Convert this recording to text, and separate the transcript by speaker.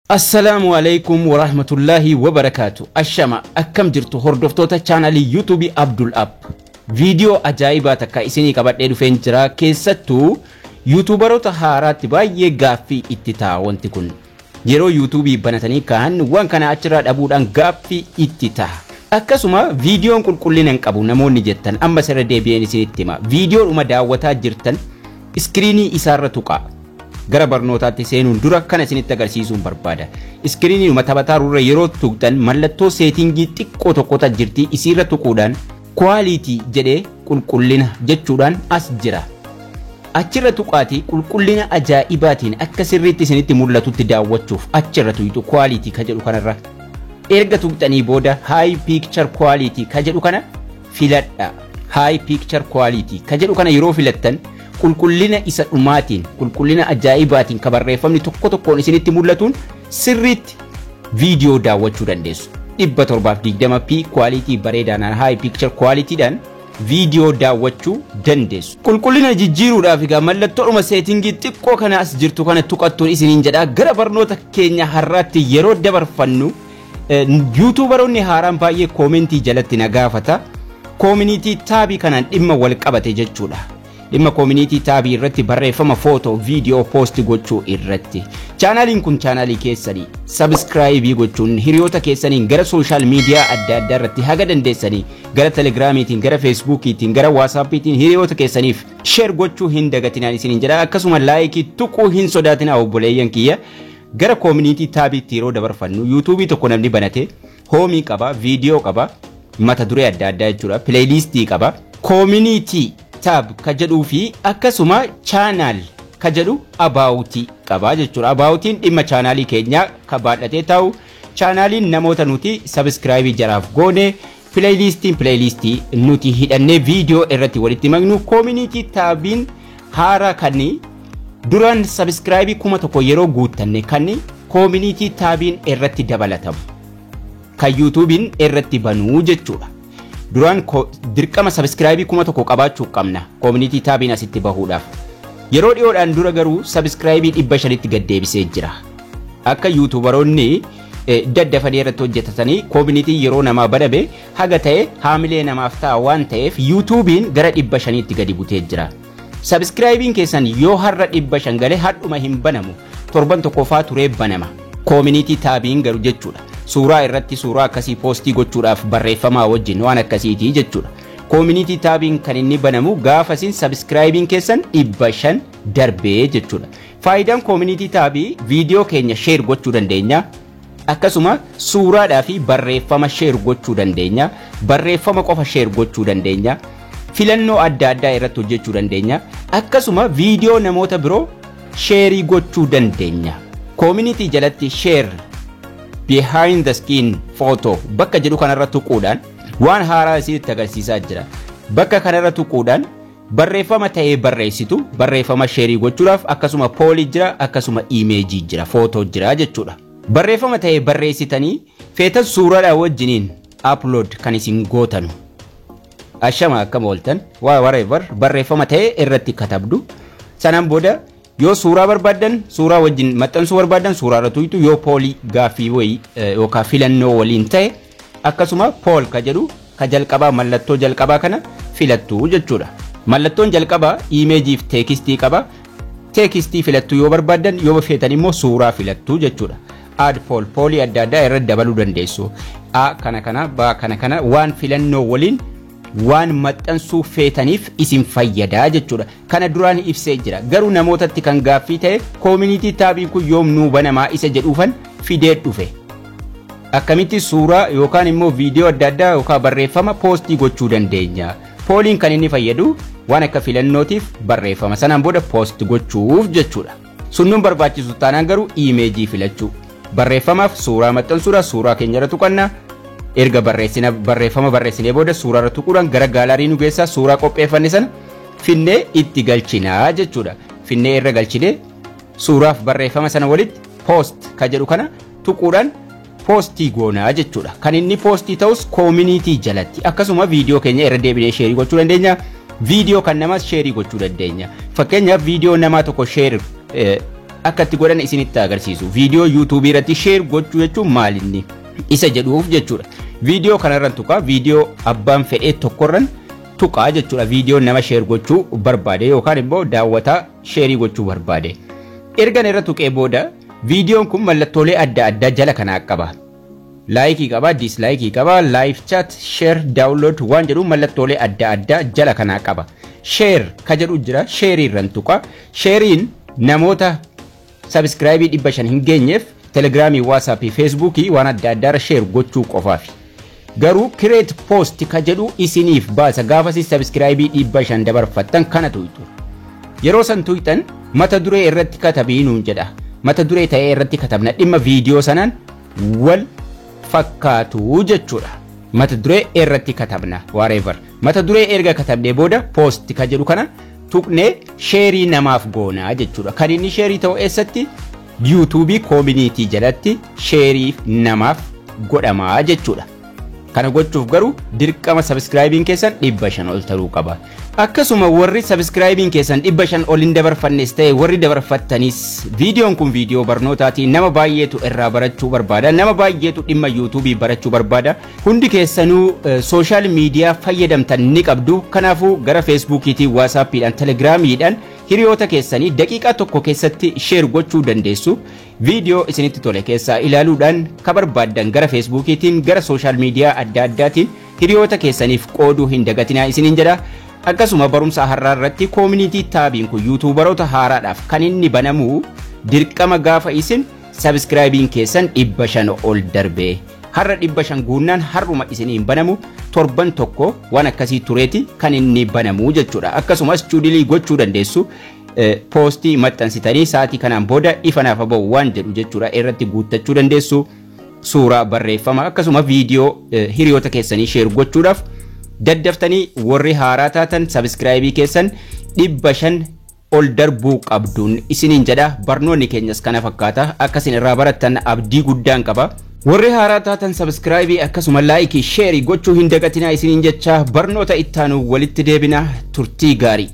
Speaker 1: Assalaamu alaikum warahmatullaahi wabarakaatu. Ashama, akkam jirtu hordoftoota chaanalii YouTubeii Abdul App? Viidiyoo ajaa'ibaa takka isinii qabadhee dhufeen jira. Keessattuu YouTuberoota haaraatti baay'ee gaaffii itti ta'a wanti kun. Yeroo YouTubeii banatanii ka'an waan kana achirraa dhabuudhaan gaaffii itti ta'a. Akkasuma viidiyoon qulqullina hin qabu namoonni jettan, amma sirra deebi'een isinitti hima. Viidiyoodhuma daawwataa jirtan iskiriinii isaarra tuqaa. Gara barnootaatti seenuun dura kana isinitti agarsiisuun barbaada. Iskiriiniidhuma taphataarurra yeroo tuqxan mallattoo settingii xiqqoo tokkota jirti. Isiirra tuquudhaan quality jedhee, qulqullina jechuudhaan as jira. Achirra tuqaatii qulqullina ajaa'ibaatiin akka sirriitti isinitti mul'atutti daawwachuuf achirra tuqxu, quality ka jedhu kanarra. Erga tuqxanii booda high picture quality ka jedhu kana filadha. High picture quality ka jedhu kana yeroo filattan qulqullina isa dhumaatiin, qulqullina ajaa'ibaatiin, ka barreeffamni tokko tokkoon isinitti mul'atuun sirriitti viidiyoo daawwachuu dandeessu. 720p quality bareedaadhaan, high picture qualityidhaan viidiyoo daawwachuu dandeessu. Qulqullina jijjiiruudhaaf egaa mallattoodhuma settingii xiqqoo kana as jirtu kana tuqattuun isiniin jedha. Gara barnoota keenya har'aatti yeroo dabarfannu, YouTuberoonni haaraan baay'ee commentii jalatti na gaafata. Community tabii kanaan dhimma wal qabate jechuudha. Dhimma community tabii irratti barreeffama, footoo, viidiyoo post gochuu irratti. Chaanaaliin kun chaanaalii keessanii subscribeii gochuun hiriyoota keessaniin gara social media adda addaa irratti haga dandeessanii, gara Telegramiitiin, gara Facebookiitiin, gara WhatsAppiitiin hiriyoota keessaniif share gochuu hin dagatinaan isiniin jedha. Akkasuma likeii tuquu hin sodaatinaa, obboleeyyan kiyya. Gara community tabiitti yeroo dabarfannu, YouTubeii tokko namni banate homeii qaba, viidiyoo qaba, mata duree adda addaa jechuudha, playlistii qaba, community tab ka jedhuu fi akkasuma channel ka jedhu, aboutii qaba jechuudha. Aboutiin dhimma chaanaalii keenyaa ka baadhatee taa'u, channeliin namoota nuti subscribeii jaraaf goone, playlistiin playlistii nuti hidhannee viidiyoo irratti walitti maknu, community tabiin haaraa kan duraan subscribeii 1000 yeroo guuttanne kan community tabiin irratti dabalatamu, kan YouTubeiin irratti banuu jechuudha. Duraan dirqama subscribeii 1000 qabaachuu qabna community tabiin asitti bahuudhaaf. Yeroo dhiyoodhaan dura garuu subscribeii 500tti gad deebisee jira. Akka YouTuberoonni daddafanii irratti hojjetatanii community yeroo namaa baname haga ta'e haamilee namaaf ta'a waan ta'eef, YouTubeiin gara 500tti gadi butee jira. Subscribeiin keessan yoo har'a 500 galee hadhuma hin banamu, torban tokkoffaa turee banama. Community tabiin garuu jechuudha. Suuraa irratti suuraa akkasii postii gochuudhaaf barreeffamaa wajjin waan akkasiitii jechuudha. Community tabiin kan inni banamu gaafa isin subscribeiin keessan 500 darbee jechuudha. Faayidaan community tabii viidiyoo keenya share gochuu dandeenya. Akkasuma suuraadhaa fi barreeffama share gochuu dandeenya. Barreeffama qofa share gochuu dandeenya. Filannoo adda addaa irratti hojjechuu dandeenya. Akkasuma viidiyoo namoota biroo shareii gochuu dandeenya. Community jalatti share behind the scene photo bakka jedhu kanarra tuquudhaan waan haaraa isinitti agarsiisaa jira. Bakka kanarra tuquudhaan barreeffama ta'ee barreessitu, barreeffama shareii gochuudhaaf, akkasuma pollii jira, akkasuma imageii jira, footoo jira jechuudha. Barreeffama ta'ee barreessitanii feetan suuraadhaa wajjiniin upload kan isin gootanu. Ashama, akkam ooltan, waa whatever barreeffama ta'ee irratti katabdu. Sanaan booda yoo suuraa barbaaddan, suuraa wajjin maxxansuu barbaaddan, suuraa irra tuqxu. Yoo pollii, gaaffii wayii yookaan filannoo waliin ta'e, akkasuma poll ka jedhu ka jalqabaa, mallattoo jalqabaa kana filattu jechuudha. Mallattoon jalqabaa imageiif textii qaba. Textii filattuu yoo barbaaddan, yoo feetan immoo suuraa filattuu jechuudha. Add poll, pollii adda addaa irratti dabaluu dandeessu. A kana kana, B kana kana, waan filannoo waliin waan maxxansuu feetaniif isin fayyadaa jechuudha. Kana duraan ibsee jira. Garuu namootatti kan gaaffii ta'e community tabiin kun yoom nuu banamaa isa jedhuufan fidee dhufe. Akkamitti suuraa yookaan immoo viidiyoo adda addaa yookaan barreeffama postii gochuu dandeenya? Polliin kan inni fayyadu waan akka filannootiif, barreeffama sanaan booda post gochuuf jechuudha. Sunnuun barbaachisu taanaan garuu imageii filachuu. Barreeffamaaf suuraa maxxansuudha, suuraa keenya irra tuqannaa. Erga barreessina barreeffama barreessinee booda suuraa irra tuquudhaan gara gallery nu geessaa, suuraa qopheeffanne sana finnee itti galchinaa jechuudha. Finnee irra galchinee suuraaf barreeffama sana walitti post ka jedhu kana tuquudhaan postii goonaa jechuudha. Kan inni postii ta'us community jalatti. Akkasuma viidiyoo keenya irra deebinee shareii gochuu dandeenya. Viidiyoo kan namaas shareii gochuu dandeenya. Fakkeenyaaf viidiyoo namaa tokko share akka itti godhan isinitti agarsiisu. Viidiyoo yuutuubii irratti share gochuu jechuun maalinni isa jedhuuf jechuudha. Viidiyoo kanarran tuqaa, viidiyoo abbaan fedhee tokkorran tuqaa jechuudha. Viidiyoo nama share gochuu barbaade yookaan immoo daawwataa share gochuu barbaade. Ergan irra tuqee booda viidiyoon kun mallattoolee adda addaa jala kanaa qaba. Like qaba, dislike qaba, live chat, share, download waan jedhu mallattoolee adda addaa jala kanaa qaba. Share ka jedhu jira, share irran tuqa. Shareiin namoota subscribe 500 hin geenyeef telegiraamii, waasaappii, feesbuukii waan adda addaarra share gochuu qofaafi. Garuu create post ka jedhu isiniif baasa gaafasi subscribe 500 dabarfattan kana tuqxu. Yeroo san tuqxan mata duree irratti katabii nuun jedha. Mata duree ta'ee irratti katabna, dhimma viidiyoo sanaan wal fakkaatu jechuudha. Mata duree irratti katabna, whatever. Mata duree erga katabnee booda post ka jedhu kana tuqnee share namaaf goonaa jechuudha. Kan inni share ta'u eessatti? Yuutuubii community jalatti share namaaf godhamaa jechuudha. Kana gochuuf garuu dirqama subscribeiin keessan 500 ol ta'uu qaba. Akkasuma warri subscribeiin keessan 500 ol hin dabarfannes ta'e warri dabarfattanis, viidiyoon kun viidiyoo barnootaatiin nama baay'eetu irraa barachuu barbaada. Nama baay'eetu dhimma yuutuubii barachuu barbaada. Hundi keessanuu social media fayyadamtan ni qabdu. Kanaafuu gara feesbuukiitiin, waasaappiidhaan, telegiraamiidhaan hiriyoota keessanii daqiiqaa tokko keessatti share gochuu dandeessu. Viidiyoo isinitti tole keessaa ilaaluudhaan ka barbaaddan gara feesbuukiitiin, gara social media adda addaatiin hiriyoota keessaniif qooduu hin dagatinaa isiniin jedha. Akkasuma barumsa har'aa irratti community tabiin kun yuutuubaroota haaraadhaaf kan inni banamu dirqama gaafa isin subscribeiin keessan 500 ol darbe. Har'a 500 guunnaan har'uma isiniin banamu, torban tokko waan akkasii tureeti kan inni banamu jechuudha. Akkasumas schedule gochuu dandeessu, post maxxansitanii sa'aatii kanaan booda ifa naaf ba'u waan jedhu jechuudha irratti guuttachuu dandeessu. Suuraa, barreeffama, akkasuma viidiyoo hiriyoota keessanii share gochuudhaaf daddaftanii warri haaraa taatan subscribe keessan 500 ol darbuu qabduun isiniin jedha. Barnoonni keenyas kana fakkaata, akkasin irraa barattan abdii guddaan qaba. Warri haaraa taatan subscribe akkasuma like, share gochuu hin dagatinaa isiniin jecha, barnoota ittaanu walitti deebina, turtii gaarii.